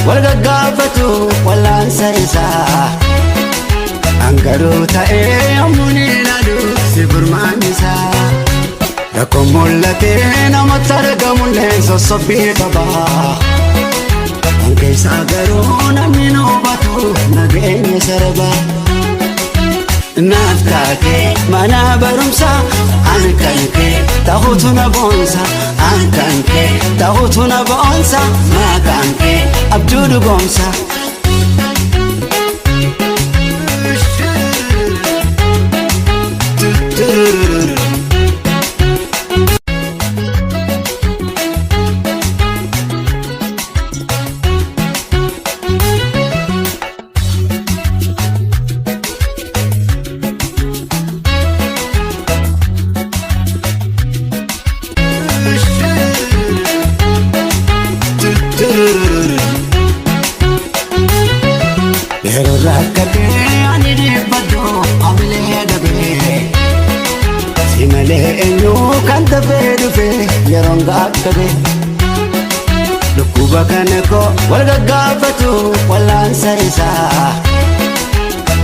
wal gaggaafatu wallaansa isaa. Angaruu ta'ee yommuun ilaalu si furmaan isaa. Rakkoon mul'atee namatti argamullee sossobbii qaba. Kan keessaa garuu namni nu hubatu nageenya sarba. Naaf taatee mana barumsaa an kan kee ta'utu na boonsa, an kan kee ta'utu na boonsa, maqaan kee abjuu dhugoomsa. Yeroo rakkatee ani dhiibbadhu hamilee dhabee, si malee eenyu kan dafee dhufe yeroon gaakkabe. Dhukkuba kana koo wal gaggaafatu wallaansa isaa.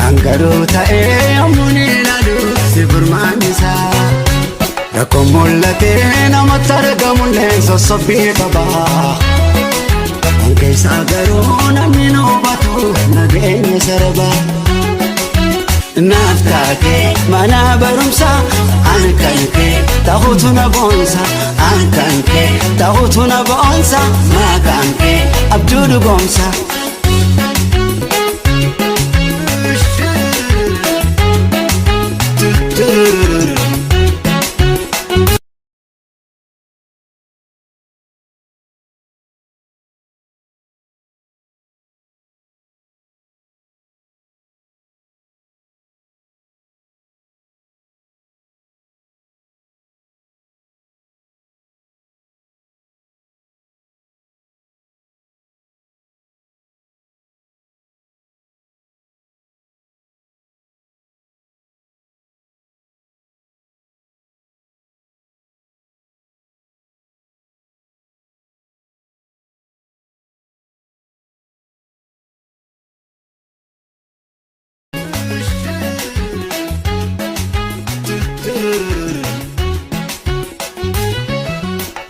Angaruu ta'ee yommuun ilaalu si furmaan isaa. Rakkoon mul'atee namatti argamullee sossobbii qaba. Kan keessaa garuu namni nu hubatu nageenya sarba. Naaf taatee mana barumsaa an kan kee ta'utu na boonsa, an kan kee ta'utu na boonsa, maqaan kee abjuu dhugoomsa.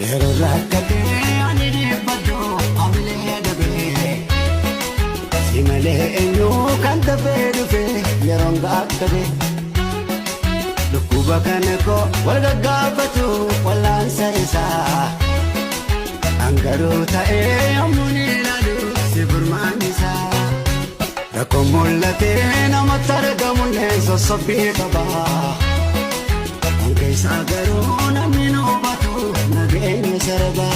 Yeroo rakkatee ani dhiibbadhu hamilee dhabee, si malee eenyu kan dafee dhufe yeroon gaakkabe. Dhukkuba kana koo wal gaggaafatu wallaansa isaa. Angaruu ta'ee yommuun ilaalu si furmaan isaa. Rakkoon mul'atee namatti argamullee sossobbii qaba. Kan keessaa garuu namni nu hubatu nageenya sarba.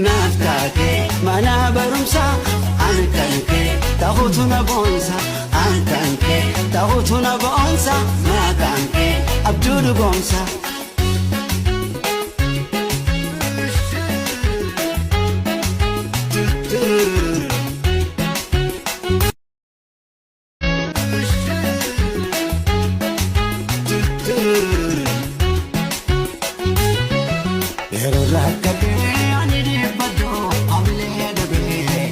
Naaf taatee mana barumsaa an kan kee ta'utu na boonsa, an kan kee ta'utu na boonsa, maqaan kee abjuu dhugoomsa. Yeroo rakkatee ani dhiibbadhu hamilee dhabee,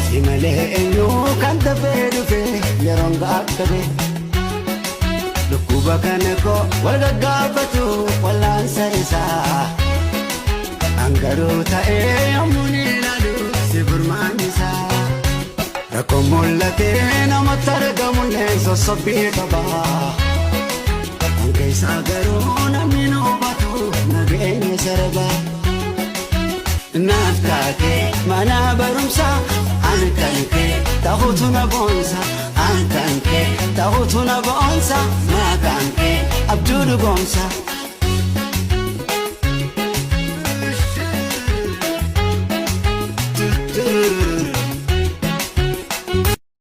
si malee eenyu kan dafee dhufe yeroon gaakkabe. Dhukkuba kana koo wal gaggaafatu wallaansa isaa. Angaruu ta'ee yommuun ilaalu si furmaan isaa. Rakkoon mul'atee namatti argamullee sossobbii qaba. Kan keessaa garuu namni nu hubatu nageenya sarba. Naaf taatee mana barumsaa an kan kee ta'utu na boonsa, an kan kee ta'utu na boonsa, maqaan kee abjuu dhugoomsa.